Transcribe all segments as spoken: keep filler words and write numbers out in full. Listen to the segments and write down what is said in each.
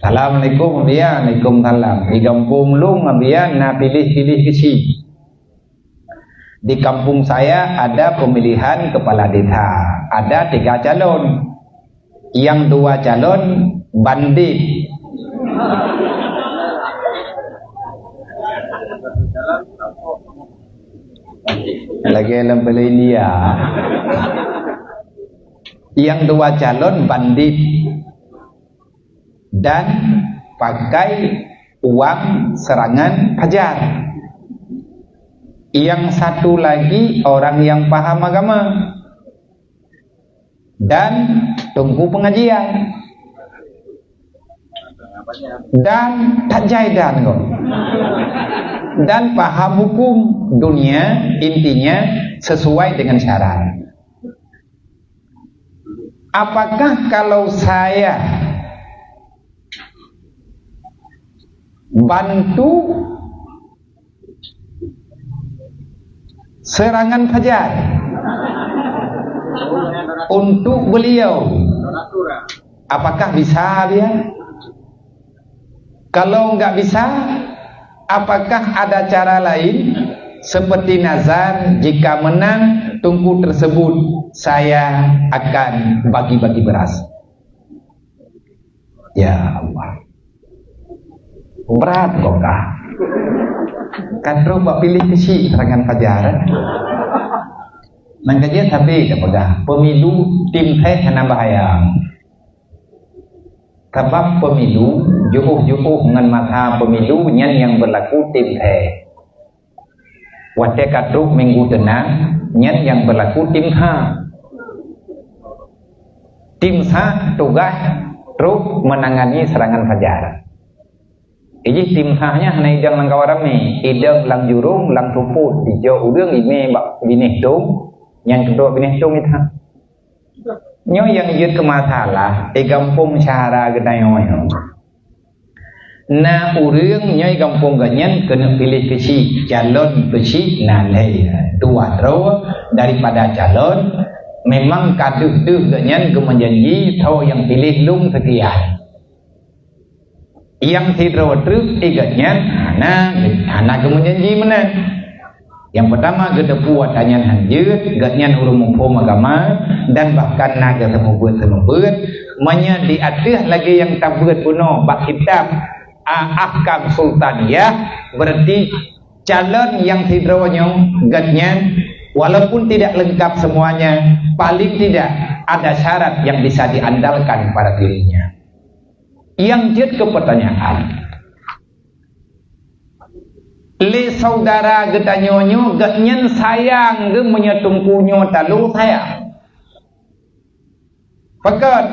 "Assalamualaikum, Abiya." "Waalaikumsalam." "Di gampông lôn, Abiya, na piléh-piléh keuchik. Di kampung saya ada pemilihan kepala desa. Ada tiga calon. Yang dua calon bandit." Lagèe lam film India. "Yang dua calon bandit dan pakai uang serangan fajar. Yang satu lagi orang yang paham agama dan teungku pengajian dan tajai dan kok, dan paham hukum dunia, intinya sesuai dengan syarat. Apakah kalau saya bantu serangan fajar untuk beliau, apakah bisa dia? Kalau enggak bisa, apakah ada cara lain seperti nazar, jika menang teungku tersebut, saya akan bagi-bagi beras?" Ya Allah. Brat kok kah? Ka trok bak piléh keuchik serangan fajar. Nang ka jeuet sabe ka peugah, pemilu tim sukses hana bahaya. Sabab pemilu, jiôh-jiôh ngon masa pemilu nyan nyang berlaku tim sukses. Watèe ka trok minggu teunang, nyan nyang berlaku tim sa. Tim sa tugaih trok menangani serangan fajar. Ijih tim sa nyan hana idong lam kawan ramè, idong lam jurông, lam supôt, dijok ureueng imè bak binéh tông, nyang keudroe binéh tông ithang. Nyoe nyang jeuet keu masalah, di gampông syedara geutanyoe nyoe. Na ureueng nyoe gampông geuh nyan keuneuk piléh keuchik, calon keuchik na lhèe, dua droe daripada calon, memang ka deuh-deuh geuh nyan geumeujanji, "Soe nyang piléh lôn seukian." Nyang sidroe treuk, eh, geuh nyan hana, hana geumeujanji meunan. Nyang peutama geuteupeue atra nyan han jeuet, geuh nyan ureueng muphom agama dan bahkan na geuseumeubeuet-seumeubeuet. Meunyoe di ateueh lagèe nyang tabeuet bunoe bak kitab, a, Ahkam Sultaniyah, berarti calon nyang sidroe nyoe geuh nyan walaupun tidak lengkap semuanya, paling tidak ada syarat yang bisa diandalkan pada dirinya. Nyang jeuet keu peutanyaan, lé syedara geutanyoe nyoe, geuh nyan sayang geuh meunyoe teungku nyoe talo sayang. Pakon?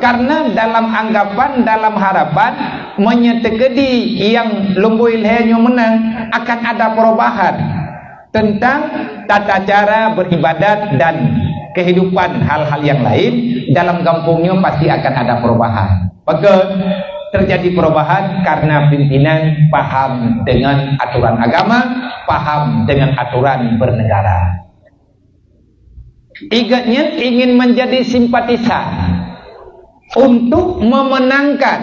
Karena dalam anggapan, dalam harapan, meunyoe teukeudi nyang lumbôi lhèe nyoe meunang, akan ada perubahan tentang tata cara beribadat dan kehidupan hal-hal yang lain dalam gampông nyoe pasti akan ada perubahan. Maka terjadi perubahan karena pimpinan paham dengan aturan agama, paham dengan aturan bernegara. Geuh nyan ingin menjadi simpatisan untuk memenangkan.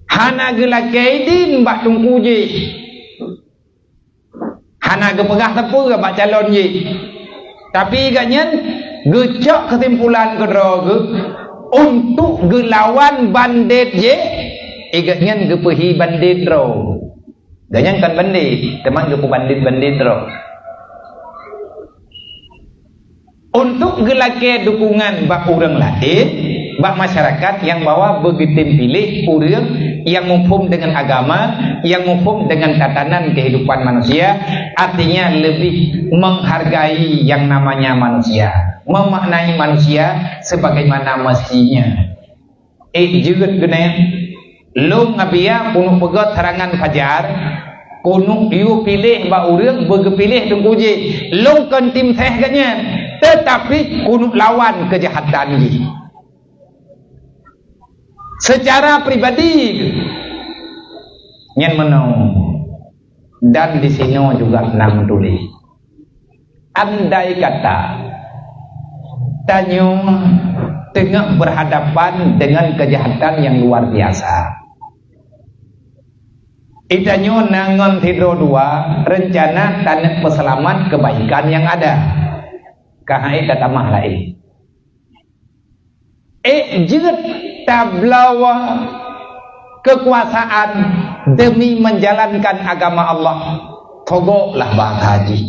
Hana geulakèe idin bak teungku jih. Hana geupeugah sapeue bak calon jih. Tapi geuh nyan geucok keusimpulan keudroe geuh untuk geulawan bandét jih, geuh nyan geupeuhi bandét droe. Geuh nyan kon bandét, teuma geupeubandét-bandét droe. Untuk geulakèe dukungan bak ureueng laén, bak masyarakat nyang bahwa beugeutem piléh ureueng nyang muphom deungon agama, nyang muphom deungon tatanan kehidupan manusia, artinya lebih menghargai yang namanya manusia, memaknai manusia sebagaimana mestinya. Eh, jeuet keunoe. Lôn Abiya keuneuk peugöt serangan fajar, keuneuk yue piléh bak ureueng beugeupiléh teungku jih. Lôn kon tim sukses geuh nyan, tetapi keuneuk lawan keujahatan jih. Secara pribadi, nyan meunoe. Dan di sinoe juga na meutuléh. Andai kata tanyoe teungoh berhadapan dengan kejahatan yang luar biasa. Geutanyoe na ngon sidroe dua rencana taneuk peuseulamat kebaikan nyang ada. Ka hai ka tamah laén. Ék jeuet tabloe keukuasaan demi menjalankan agama Allah, togoklah bahasa jih,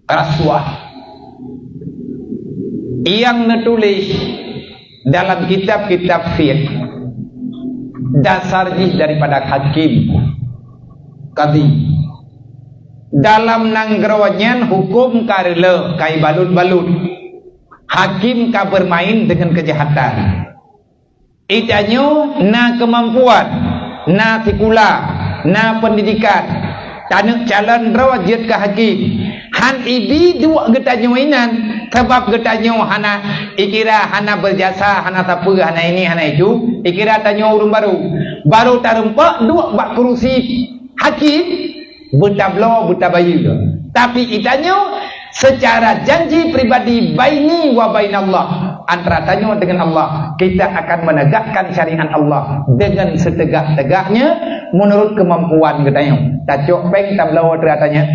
rasuah. Nyang neutuléh dalam kitab-kitab fiqh, dasar jih daripada hakim, kadhi. Dalam nanggroe nyan huköm ka reuloh, ka ibalut-balut. Hakim ka bermain dengan kejahatan. Geutanyoe na keumampuan, na sikula, na peundidikan, taneuk calon droe jeuet keu hakim. Han ibi duek geutanyoe inan, sabab geutanyoe hana, ikira hana beujasa, hana sapeue, hana ini, hana itu, ikira tanyoe ureuëng barô. Barô tareumpok duek bak keurusi hakim, beutabloe, beutabayeue. Tapi geutanyoe, secara janji pribadi, baini wa bainallah, antara tanyoe dengan Allah, kita akan menegakkan syariat Allah dengan setegak-tegaknya menurut kemampuan geutanyoe. Tacok péng tabloe teuh geutanyoe,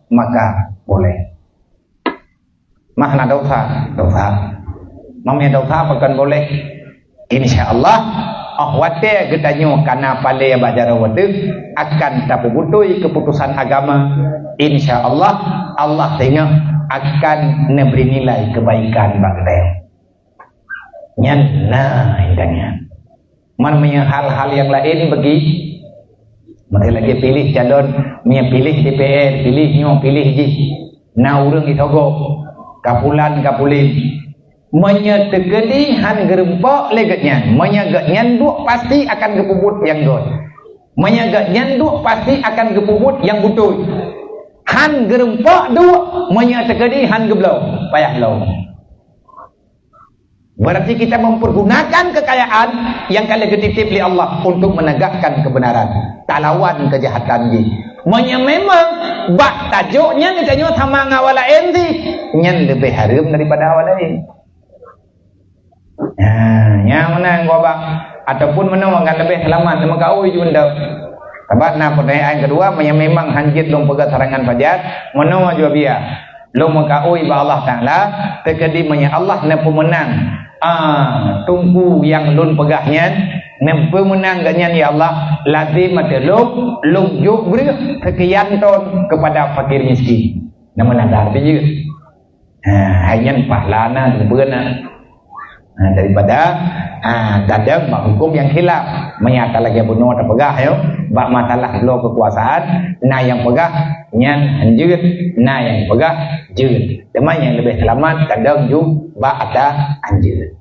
maka boleh. Mah na dosa, dosa. Meunyoe dosa pakon boleh. Insya Allah, óh watée geutanyoe kana palée bak jaroe watée akan tapeubeutôi keuputusan agama. Insya Allah, Allah teungoh akan neubri nilai keubaikan bak geutanyoe. Nyan na intan nyan. Man meunyoe hal-hal nyang laén bagi, meunyoe lagée piléh calon, meunyoe piléh D P R, piléh nyoe, piléh jih, na ureuëng jitogok, ka pulan, ka pulen. Meunyoe teukeudi han geureumpok lé geuhnyan, meunyoe geuhnyan duek pasti akan geupeubuet nyang gét. Meunyoe geuhnyan duek pasti akan geupeubuet nyang beutôi. Han geureumpok duek, meunyoe teukeudi han geubloe, payah lom. Berarti kita mempergunakan kekayaan yang ka lheueh geutitip lé Allah untuk menegakkan kebenaran, talawan kejahatan jih. Meunyoe memang bak tajok nyan geutanyoe sama ngon awak laén jih, nyan leubeh hareuem daripada awak laén. Nah, nyang meunan gobak ataupun meunoe akan leubeh seulamat, meukaui ju endap. Sabab na pertanyaan kedua, meunyoe memang han jeuet lôn peugah sarangan pajan, meunoe jua biya. Lôn meukaui bak Allah Taala, teukeudi meunyoe Allah neupeumeunang, ah, teungku nyang lôn peugah nyan, neupeumeunang geuhnyan, ya Allah, lazim ateueh lôn, lôn jok breueh seukian ton keupada fakir miskin. Nama nada teuh jeuet. Ha, hai nyan pahala na, geubeuet na. Ha, daripada, ha, gadang bak huköm nyang khilaf. Meunyoe ka lagée bunoe tapeugah nyoe, bak masalah bloe keukuasaan, na nyang peugah nyan han jeuet, na nyang peugah jeuet. Teuma nyang leubeh seulamat kadang ju bak ata han jeuet.